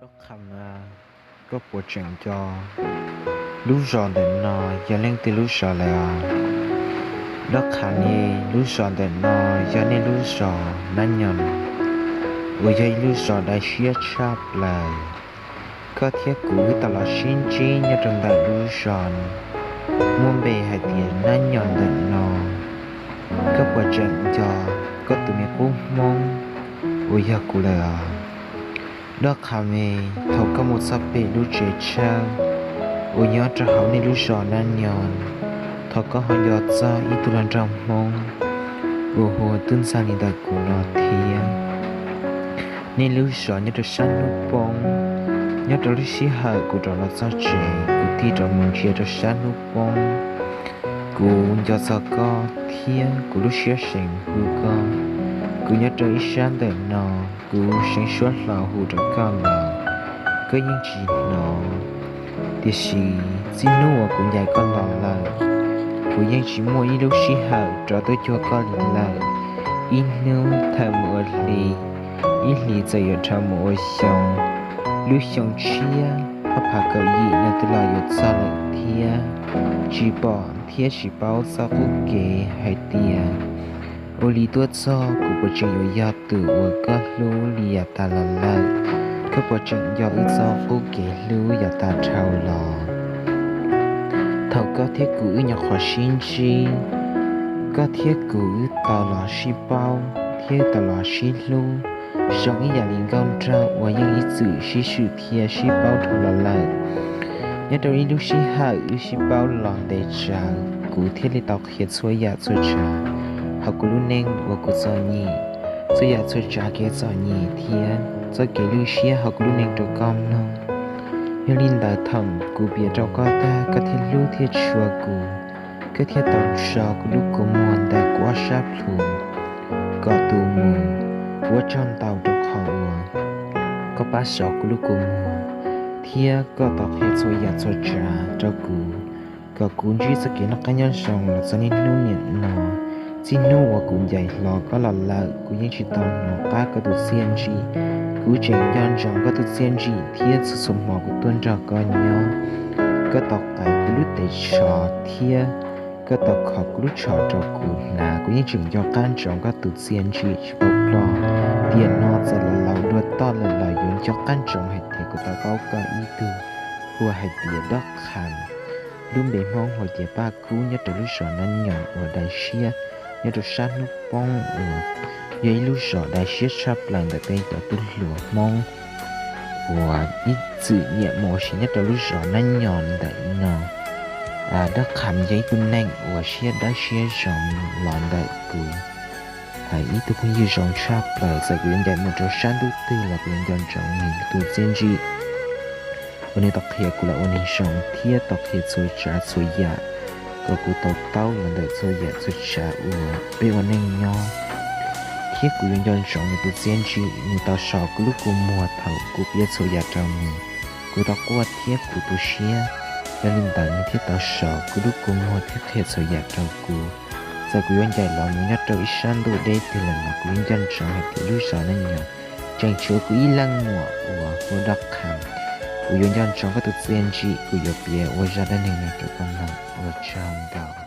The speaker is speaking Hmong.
Dab Qham, koj puas tseem nco lub zos ntawm no yog leej twg lub zos lawm os? Dab Qham, lub zos ntawm no yog nej lub zos Nab Nyoos, uas yog ib lub zos dai siab tshaj plaws. Koj thiab kuv wb tau los sib ntsib nyob rau ntawm lub zos muaj npe hais tias Nab Nyoos ntawm no. Koj puas tseem nco koj tus me qub Hmoob uas yog kuv lawm os? Dab Qham, thaum koj mus txog pem lub tsev tshawb uas nyob rau hauv nej lub zos Nab Nyoos, thaum koj ho nco txog ib tug hluas nraug Hmoob uas hu ua Tub Ntxawg li ntawm kuv no thiab. Nej lub zos nyob rau sab hnub poob. Nyob rau lub sij hawm kuv rov los txog tsev, kuv tig rov mus ntsia rau sab hnub poob, kuv nco txog koj thiab kuv lub siab seev hu koj. Kuv nyob rau ib sab ntawm no, kuv seev suab hlo hu rau koj los koj yeej tsis hnov. Tiam sis txij hnub uas kuv ncaim koj los lawm, kuv yeej tsis muaj ib lub sij hawm rov tuaj cuag koj li lawm. Ib hnub dhau mus ua hli, ib hlis txawm yuav dhau mus ua xyoo, lub xyoo tshiab ob phav kaum yim no twb los yuav txog lawm thiab. Tsis pom thiab tsis paub txoj qub kev hais tias ua li tuaj txog kuv puas tseem yuav yog tus uas koj hlub li yav tas los lawm. Koj puas tseem nco wb txoj qub kev hlub yav tas dhau los? Thaum koj thiab kuv wb nyuam qhuav sib ntsib, koj thiab kuv wb tau los sib paub thiab tau los sib hlub zoo ib yam li nkauj nraug uas yeej ib txwm sib swm thiab sib paub dhau los lawm. Nyob rau ib lub sij hawm wb sib paub los ntev tsawv, kuv thiaj li tau qhia txhua yam txhua tsav hauv kuv lub neej uas kuv txom nyem, txhua yam txhua tsav kev txom nyem thiab txoj kev lwj siab hauv kuv lub neej rau koj mloog. Yog li ntawd thaum kuv piav rau koj tag koj thiaj hlub thiaj tshua kuv, koj thiaj tau so kuv lub kua muag ntawm kuv ob sab plhu kom tu mus. Ua tsaug ntau rau qhov uas koj pab so kuv lub kua muag thiab koj tau qhia txhua yam txhua tsav rau kuv, kom kuv ntsib txoj kev noj qab nyob zoo los txog niaj hnub niam no. Txij hnub uas kuv ncaim hlo koj los lawm, kuv yeej tsis tau hnov qab koj tus txiaj ntsig. Kuv tseem nco ntsoov koj tus txiaj ntsig thiab txhua txhua hmo kuv tuaj nrog koj nyob, koj tau qaiv kuv lub tes tsho thiab koj tau kho kuv lub tsho rau kuv hnav, kuv yeej tseem nco qab ntsoov koj tus txiaj ntsig tsis paub ploj. Tiam no txawm los laus dua toj lawm los yuav nco qab ntsoov hais tias kuv tau paub koj ib tug hu hais tias Dab Qham, lub npe Hmoob hu tias Paj Kub, nyob rau lub zos Nab Nyoos uas dai siab, nyob rau sab hnub poob uas yog ib lub zos dai siab tshaj plaws ntawm peb cov tub hluas Hmoob uas ib txwm nyiam mus ua si nyob rau lub zos Nab Nyoos ntawm no. Dab Qham yog ib tug neeg uas siab dawb siab zoo los ntawm kuv, ib tug phooj ywg zoo tshaj plaws, txawm kuv yuav ncaim mus rau sab ntuj twg los kuv yuav nco ntsoov nws tus txiaj ntsig uas nws tau qhia kuv los ua neeg zoo thiab tau qhia txhua tsav txhua yam kom kuv to taub los ntawm txhua yam txhua tsav uas peb ua neej nyob. Thiab kuv yuav nco ntsoov nws tus txiaj ntsig, nws tau so kuv lub kua muag thaum kuv piav txhua yam rau nws, kuv tau quaj thiab kuv tu siab. Yog li ntawd nws thiaj tau so kuv lub kua muag thiab qhia txhua yam rau kuv. Txawm kuv yuav ncaim los mus nyob rau ib sab ntuj deb twg lawm los kuv yeej nco ntsoov hais tias lub zos Nab Nyoos tseem tshuav kuv ib leej muam uas hu ua Dab Qham. Kuv yuav nco ntsoov koj tus txiaj ntsig, kuv yuav piav ua zaj dab neeg no rau koj mloog. Ua tsaug ntau.